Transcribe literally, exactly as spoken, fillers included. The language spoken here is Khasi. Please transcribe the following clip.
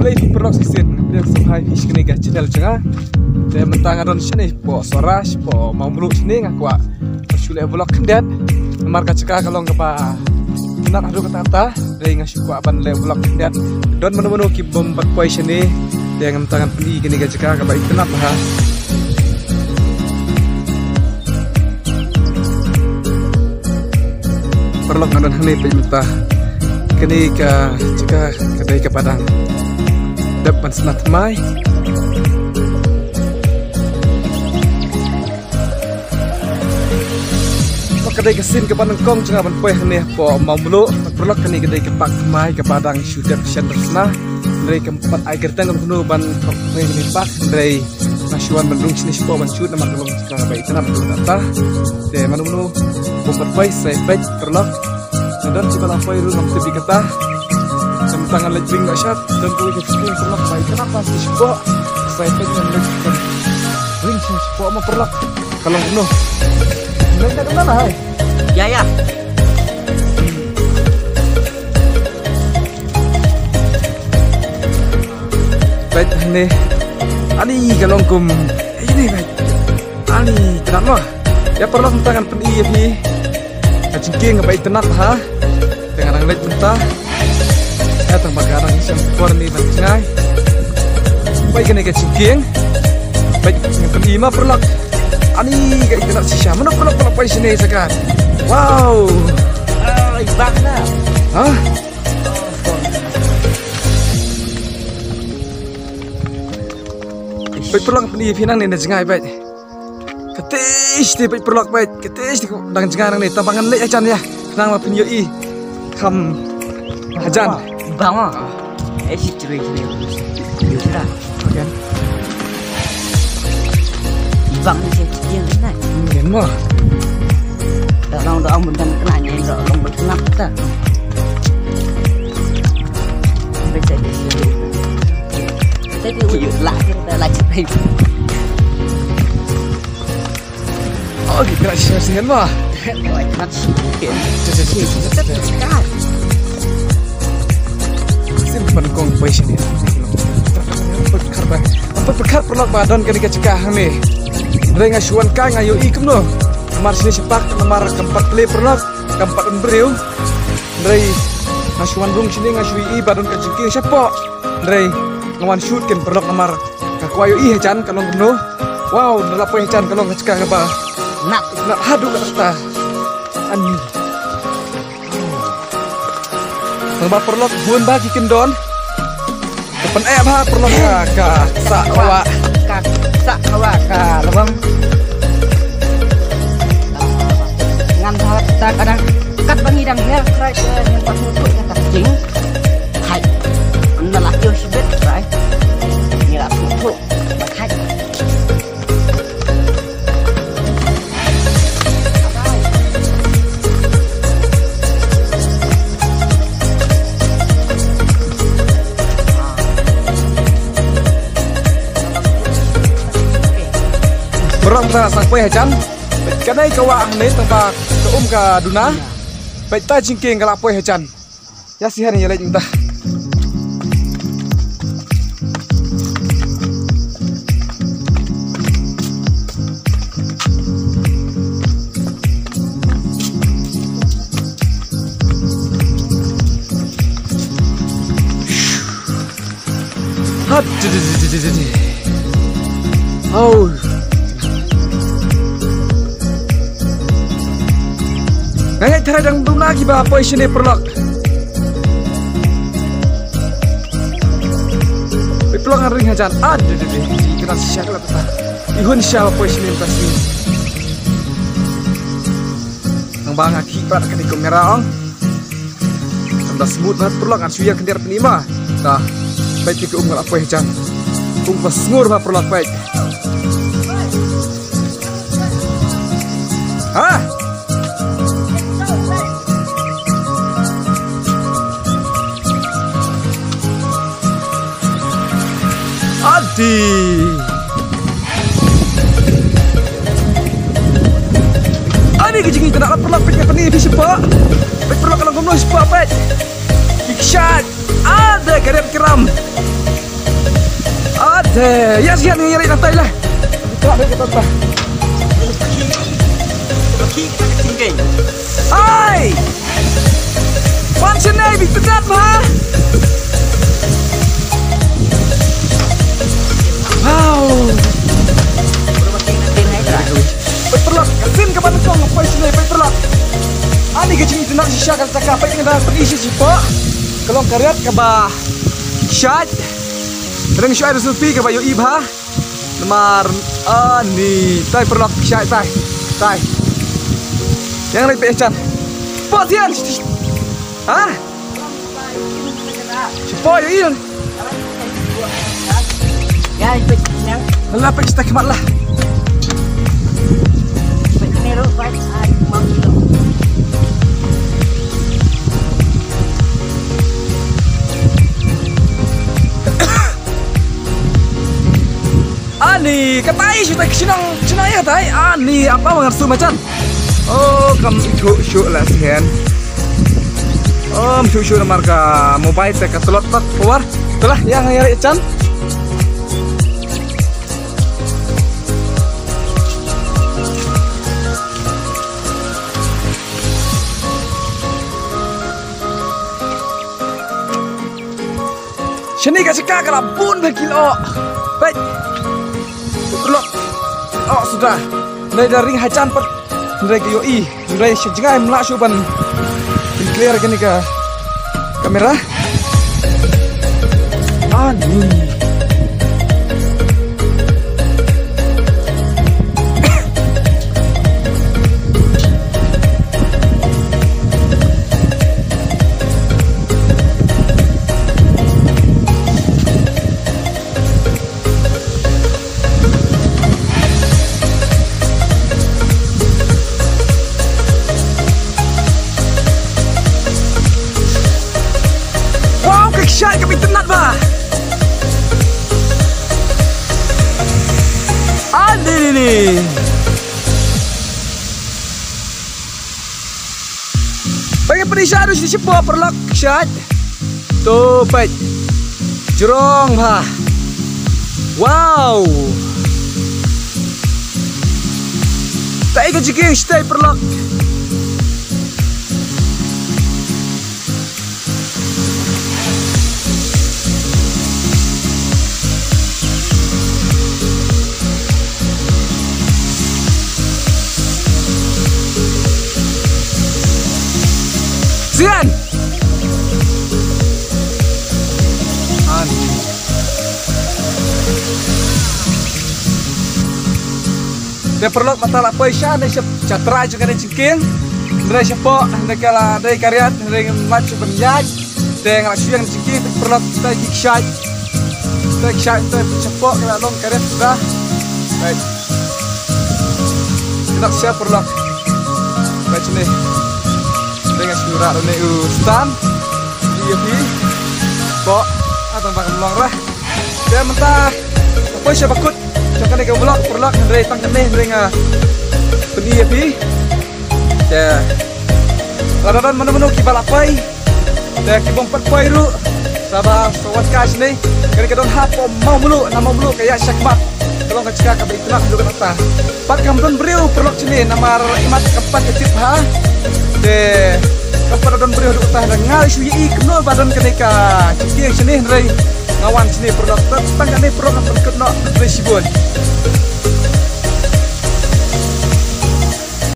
khublei phi paralok shisien, nga pdiang sngewbha ïa phi sha kane ka channel jong nga. Te mynta nga don shane hapoh Sohra, hapoh Mawmluh shane, nga kwah shu leh vlog khyndiat. Namar ka jaka ka long kaba itynnat haduh katta katta. Te nga shu kwah ban leh vlog khyndiat. Don mano mano ki bym pat poi shane. Te mynta ngan pyni kane ka jaka kaba itynnat bha. Paralok, nga don hangne peit mynta. Kane ka jaka ka dei kaba dang dep ban sna thymmai. Ka dei ka sien kaba nyngkong jong nga ban poi hangne hapoh Mawmluh. Paralok, kane ka dei ka park thymmai kaba dang shu dep shen dep sna. Hynrei kam pat ai kyrteng kumno ban poi hangne park, hynrei nga shu wan ban rung shane shapoh ban shoot namar ka long jaka kaba itynnat haduh katta. Te mano mano bym pat poi sa ïa peit paralok. Nga don shuh ba la poi ruh ngam tip ïa kata. Te mynta ngan leit ring noh shat. Don kawei ka jingkieng paralok ba itynnat bha sha shapoh. Sa ïa peit ngan leit ring sha shapoh ma paralok. Ka long kumno. Leit na kumno la hai. Ïa, ïa. Peit hangne. Ani ka long kum. Hangne peit. Ani, itynnat mo. Ïa paralok, mynta ngan pyni ïa phi ka jingkieng kaba itynnat ha. Te nga dang leit mynta. Ïa tang ba ka dang shem por ni ban jngai. Peit kane ka jingkieng. Peit ngan pyni ma paralok. Ani ka itynnat shisha. Mano paralok, paralok peit shane sa ka. Wow. Ai, bang na. Ha? Peit paralok, pyni ïa phi nangne na jngai peit. Kata shi te peit paralok peit. Kata shi te dang jngai nangne, tang ba ngan leit hajan ïa. Khnang ba phin ïohi. Kham hajan. Bang ma. Eh, shi chere chere. Ïohi da. Okay. Bang ni shi chere ni na. Ngen ma. Da long da ong bun dan kena nyen da long bun kena ta. Baca di sini. Saya di ujung lah kita lah cepat. Oh, kita sih sih lah. Sien pynkhong poi shane. Pyrkhat ba, pyrkhat paralok ba don kane ka jaka hangne. Hynrei nga shu wan kai nga ïohi kumno. Namar shane shapoh namar kam pat khleh paralok, kam pat don briew. Hynrei nga shu wan rung shane nga shu ïohi ba don ka jingkieng shapoh. Hynrei nga wan shoot ken paralok namar nga kwah ïohi hajan ka long kumno. Wow, da la poi hajan ka long ka jaka kaba itynnat haduh katta. Ani. Tang ba paralok bun ba ki kyndon. Ka pyneh bha paralok ka, ka sah ka wah. Ka sah ka wah ka la bang. Ngan bha ta ka dang kat ba ngi dang hiar krai ka ngan pat muthu ka ta jing. Hai. Nda la kiew shibit krai. Ngi la muthu. Hai. Paralok, mynta sa poi hajan. Peit kane ka wah hangne tang ba ka um ka duna. Peit ta jingkieng ka la poi hajan. Ïa shen ïa leit mynta. Hap, di, di, di. Au. Nga ngeit tharai dang duna kiba poi shane paralok. Peit paralok, nga ring hajan. Ah, di, di, di. Kena shisha ka la pata. I hun sha ba poi shane mynta sngi. Nang ba nga khih pat kane ka kamera ong. Kam da smooth bha paralok, ngan shu ïa khyndiat pyni ma. Ta. Peit ki um ka la poi hajan. Um ba sngur bha paralok peit. Ha? Adi. Ani ka jingïeit tang da paralok, peit ka pyni phi shapoh. Peit paralok ka long kumno shapoh peit. Ki kshaid. Ada ka riat ka ram. Te, ïa, ïa, ïa, ïa, ïa, tai la. Ai! Pan sien ai, bit pedat, ha? Wow. Peit paralok, ka sien kaba nyngkong, peit sien, peit paralok. Ani ka jingitynnad shisha ka jaka, peit nga da pyni shisha shapoh. Ka long ka riat kaba shait. Ring shuwa da selfie kaba ïohi bha. Namar ani, tai paralok, shait tai. Tai. Ïa nga leit peit jan. Peit jan. Ha? Shapoh ïohi. Ïa, peit jan. Lah, peit sha khmat lah. Peit ni ruh, peit. Ai, mam tu. Ani, katai shu tai shnong, shnong ïa katai. Ani, apa mangan su machan. Oh, kam ithuh shuh la sien. Oh, ithuh shuh namar ka mobile te ka tlot pat power. Itulah yang ïa chan. Shane ka jaka ka la bun bha ki lyoh. Peit. Lyoh. Lyoh suda. Hynrei da ring hajan pat. Hynrei ka ïohi. Hynrei sha jngai ym lah shuh ban clear kane ka camera. Ani. Wow, ka kshaid kaba itynnad bha. Ah, ni, ni, ni. Peit, peit sha ruh, sha shapoh paralok, shait. To peit. Jrong bha. Wow. Tei ka jingkieng shatei paralok. Sian. An. Te paralok, mynta la poi sha ne sha, sha trai jong kane jingkieng. Hynrei shapoh, hynrei ka la dei ka riat, hynrei ngim lah shuh ban ïaid. Te nga la shu ïeng jingkieng, te paralok, te ki kshaid. Te kshaid, te shapoh, ka la long ka riat suda. Right. Kynnoh sha paralok. Right, sini. Te nga shu rah ne u stand. Ïa phi. Shapoh, ah, tang ba ka long rah. Te mynta, poi sha bakut. Jong kane ka vlog paralok, hynrei tang kane, hynrei nga pyni ïa phi. Te lada don mano mano kiba la poi, te ki bym pat poi ruh, sa ba sa wan kai shane. Kane ka don hapoh Mawmluh, na Mawmluh ka ïaid shakhmat. Ka long ka jaka kaba itynnad haduh katta. Pat kam don briew paralok shane, namar imat kam pat ka jied bha. Te kam pat don briew haduh katta, nga shu ïohi kumno ba don kane ka jingkieng shane, hynrei nga wan shane paralok, tang kane paralok nga pynkut noh, hynrei shibun.